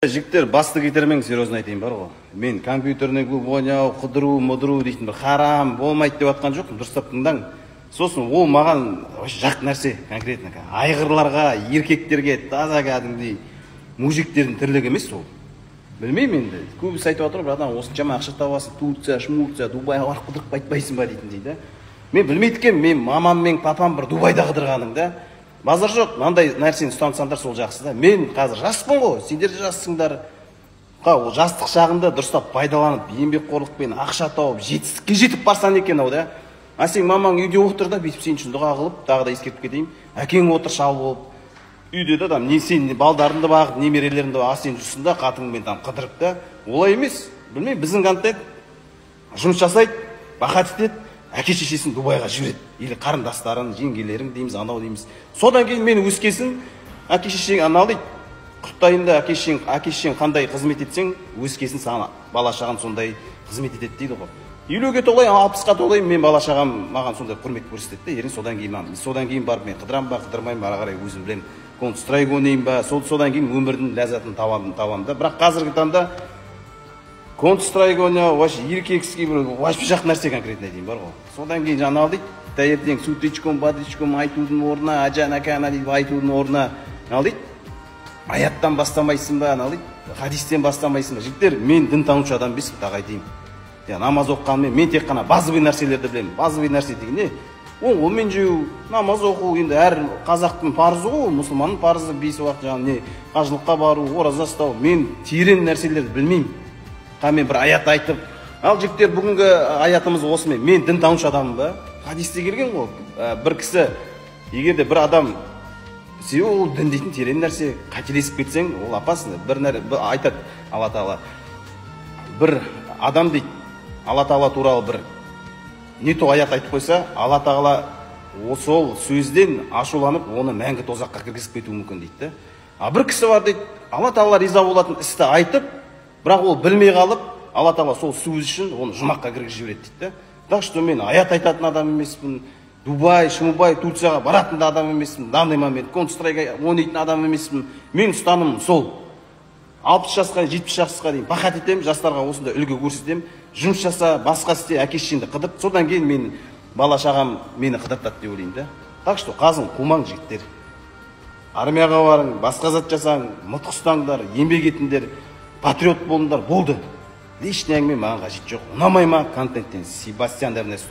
Жігіттер, басты кетірмең, серьезно айтайын бар ғой. Мен компьютерный клуб ойнау, қыдыру, мыдыру дейтін бір харам болмайды деп жатқан жоқпын, дұрыстап тыңдаң. Сосын ол маған вообще жақ нәрсе конкретно. Айғырларға, еркектерге таза кәдімгідей мужиктердің тірлігі емес ол. Білмеймін енді. Көбісі айтып жатыр ғой, братан, осыншама ақша табасың, Турция, Шмурция, Дубайға барып қыдырып қайтпайсың ба дейтіндей да. Мен білмейді екенмін, мен мамам мен папам бір Дубайда қыдырғаның да. Базар жоқ, мынандай нәрсені ұстансаңдар сол жақсы да. Мен қазір жаспын ғой, сендер де жассыңдар. Ол жастық шағында дұрыстап пайдаланып, еңбекқорлықпен ақша тауып, жетістікке жетіп барсаң екен ау да. А сен мамаң үйде отыр да, бүйтіп сен үшін дұға қылып, тағы да ескертіп кетейін, әкең отыр шал болып, үйде да там не сен балдарыңды бағып, немерелеріңді бағып, а сен жүрсің да қатыныңмен там қыдырып та. Олай емес, білмеймін, біздің контент жұмыс жасайды, бақат етеді, әке шешесін Дубайға жібереді, или қарындастарын, жеңгелерін дейміз, анау дейміз. Содан кейін мен өскесін әке шешең анау дейді, құттайын да әке шешең қандай қызмет етсең, өскесін саған бала шағаң сондай қызмет етеді дейді ғой. 50-ге толайын, 60-қа толайын, мен бала шағам маған сондай құрмет көрсетеді де, ертең содан кейін маған, содан кейін барып мен қыдырам ба, қыдырмаймын ба, ары қарай өзім білемін. Counter-Strike ойнаймын ба, содан кейін өмірдің ләззатын табамын да. Бірақ қазіргі таңда Counter-Strike ойнау, вообще еркекский бір вообще жақ нәрсе конкретно айтайын бар ғой. Содан кейін жаңағы дейді, таңертең с утречком, бодрячком айтудың орнына, ажан акана дейді айтудың орнына, анау дейді, аяттан бастамайсың ба, анау дейді, хадистен бастамайсың ба. Жігіттер, мен дінтанушы адам емеспін, тағы айтайын. Я намаз оқығанмен мен тек қана базовый нәрселерді білемін. Базовый нәрсе деген не? Оң қолмен жеу, намаз оқу, енді әр қазақтың парызы ғой, мұсылманның парызы бес уақыт жаңағы не, қажылыққа бару, ораза ұстау. Мен терең нәрселерді білмеймін. Мен бір аят айтып, ал жігіттер, бүгінгі аятымыз осымен. Мен дінтанушы адаммын ба? Хадисте келген ғой. Бір кісі, егер де бір адам, себебі ол дін дейтін терең нәрсе, қателесіп кетсең, ол опасно. Бір айтады Алла Тағала, бір адам дейді, Алла Тағала туралы бір не то аят айтып қойса, Алла Тағала сол сөзден ашуланып, оны мәңгі тозаққа кіргізіп кетуі мүмкін дейді да. А бір кісі бар дейді, Алла Тағала риза болатын істі айтып, бірақ ол білмей қалып, Алла Тағала сол сөз үшін оны жұмаққа кіргізіп жібереді дейді да. Так что мен аят айтатын адам емеспін, Дубай, Шмубай, Турцияға баратын да адам емеспін, данный момент Counter-Strike ойнайтын адам емеспін. Мен ұстанымым сол. 60 жасқа, 70 жасқа дейін пахать етемін, жастарға осындай үлгі көрсетемін. Жұмыс жаса, басқа істе, әке шешеңді қыдырт. Содан кейін мен бала шағам мені қыдыртады деп ойлаймын да. Так что қазын қумаң, жігіттер. Армияға барың, басқа зат жасаң, мылтық ұстаңдар, еңбек етіңдер, патриот болыңдар, болды. Лишний әңгіме маған қажет жоқ. Ұнамай ма контенттен Себастьян.